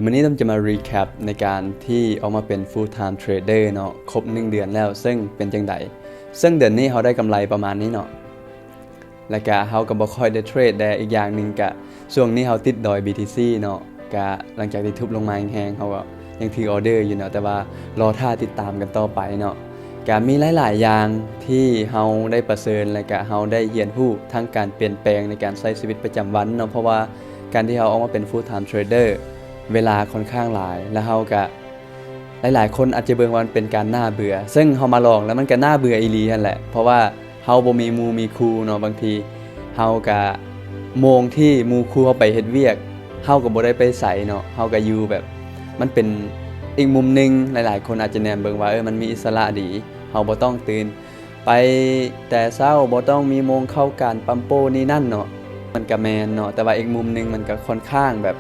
ມື້ນີ້ຕ້ອມຈະມາ recap ໃນການທີ່ອອກມາເປັນ full time trader ເນາະ ຄົບໜຶ່ງເດືອນແລ້ວ ເຊິ່ງເປັນຈັ່ງໃດ? ເຊິ່ງເດືອນນີ້ເຮົາໄດ້ກຳໄລປະມານນີ້ເນາະ ແລະກະເຮົາກະບໍ່ຄ່ອຍໄດ້ເທຣດແດ່ ອີກຢ່າງໜຶ່ງກະຊ່ວງນີ້ເຮົາຕິດດອຍ BTC ເນາະ ກະຫຼັງຈາກທີ່ທຸບລົງມາແຮງໆ ເຮົາກະຍັງຖືອໍເດີຢູ່ເນາະ ແຕ່ວ່າລໍຖ້າຕິດຕາມກັນຕໍ່ໄປເນາະ. ກະມີຫຼາຍໆຢ່າງທີ່ເຮົາໄດ້ປະເຊີນ ແລະກະເຮົາໄດ້ຮຽນຮູ້ທັງການປ່ຽນແປງໃນການໃຊ້ຊີວິດປະຈຳວັນເນາະ ເພາະວ່າການທີ່ເຮົາອອກມາເປັນ full time trader ເວລາຄ່ອນຂ້າງຫຼາຍ ແລະເຮົາກະ ຫຼາຍໆຄົນອາດຈະເບິ່ງວ່າມັນເປັນການໜ້າເບື່ອ ເຊິ່ງເຮົາມາລອງແລ້ວມັນກະໜ້າເບື່ອອີ່ຫຼີຫັ້ນແຫຼະ ເພາະວ່າເຮົາບໍ່ມີໝູ່ມີຄູ່ເນາະ ບາງທີເຮົາກະ ໂມງທີ່ໝູ່ຄູ່ເຮົາໄປເຮັດວຽກ ເຮົາກະບໍ່ໄດ້ໄປໃສເນາະ ເຮົາກະຢູ່ແບບ ມັນເປັນອີກມຸມໜຶ່ງ ຫຼາຍໆຄົນອາດຈະແນມເບິ່ງວ່າ ເອີ ມັນມີອິດສະຫຼະດີ ເຮົາບໍ່ຕ້ອງຕື່ນ ໄປແຕ່ເຊົ້າ ບໍ່ຕ້ອງມີໂມງເຂົ້າການປ້ຳໂປ້ນີ້ນັ້ນເນາະ ມັນກະແມ່ນເນາະ ແຕ່ວ່າອີກມຸມໜຶ່ງມັນກະຄ່ອນຂ້າງແບບ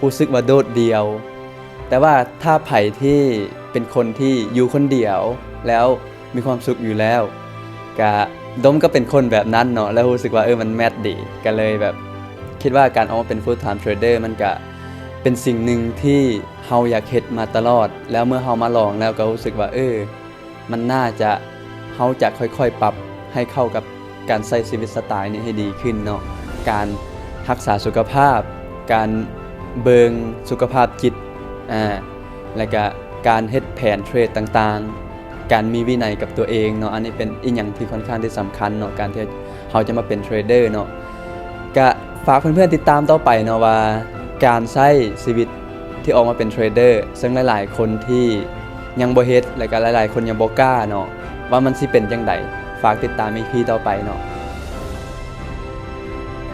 ຮູ້ສຶກວ່າໂດດດ່ຽວ ແຕ່ວ່າຖ້າໃຜທີ່ເປັນຄົນທີ່ຢູ່ຄົນດຽວ ແລ້ວມີຄວາມສຸກຢູ່ແລ້ວ ກະ ດົມກະເປັນຄົນແບບນັ້ນເນາະ ແລ້ວຮູ້ສຶກວ່າ ເອີ ມັນແມັດດີ ກະເລີຍແບບ ຄິດວ່າການອອກມາເປັນ full time trader ມັນກະເປັນສິ່ງໜຶ່ງທີ່ເຮົາຢາກເຮັດມາຕະຫຼອດ ແລ້ວເມື່ອເຮົາມາລອງແລ້ວກະຮູ້ສຶກວ່າ ເອີ ມັນໜ້າຈະ ເຮົາຈະຄ່ອຍໆປັບໃຫ້ເຂົ້າກັບການໃຊ້ຊີວິດສະໄຕນີ້ໃຫ້ດີຂຶ້ນເນາະ ການຮັກສາສຸຂະພາບ ການເບິ່ງສຸຂະພາບຈິດ ອາ ແລະກະການເຮັດແຜນເທຣດຕ່າງໆ ການມີວິໄນກັບຕົວເອງເນາະ ອັນນີ້ເປັນອີ່ຫຍັງທີ່ຄ່ອນຂ້າງທີ່ສຳຄັນເນາະ ການທີ່ເຮົາຈະມາເປັນເທຣດເດີເນາະ. ກະຝາກເພື່ອນໆຕິດຕາມຕໍ່ໄປເນາະວ່າ ການໃຊ້ຊີວິດທີ່ອອກມາເປັນເທຣດເດີ ເຊິ່ງຫຼາຍໆຄົນທີ່ຍັງບໍ່ເຮັດ ແລະກະຫຼາຍໆຄົນຍັງບໍ່ກ້າເນາະ ວ່າມັນຊິເປັນຈັ່ງໃດ. ຝາກຕິດຕາມ ອີພີ ຕໍ່ໄປເນາະ.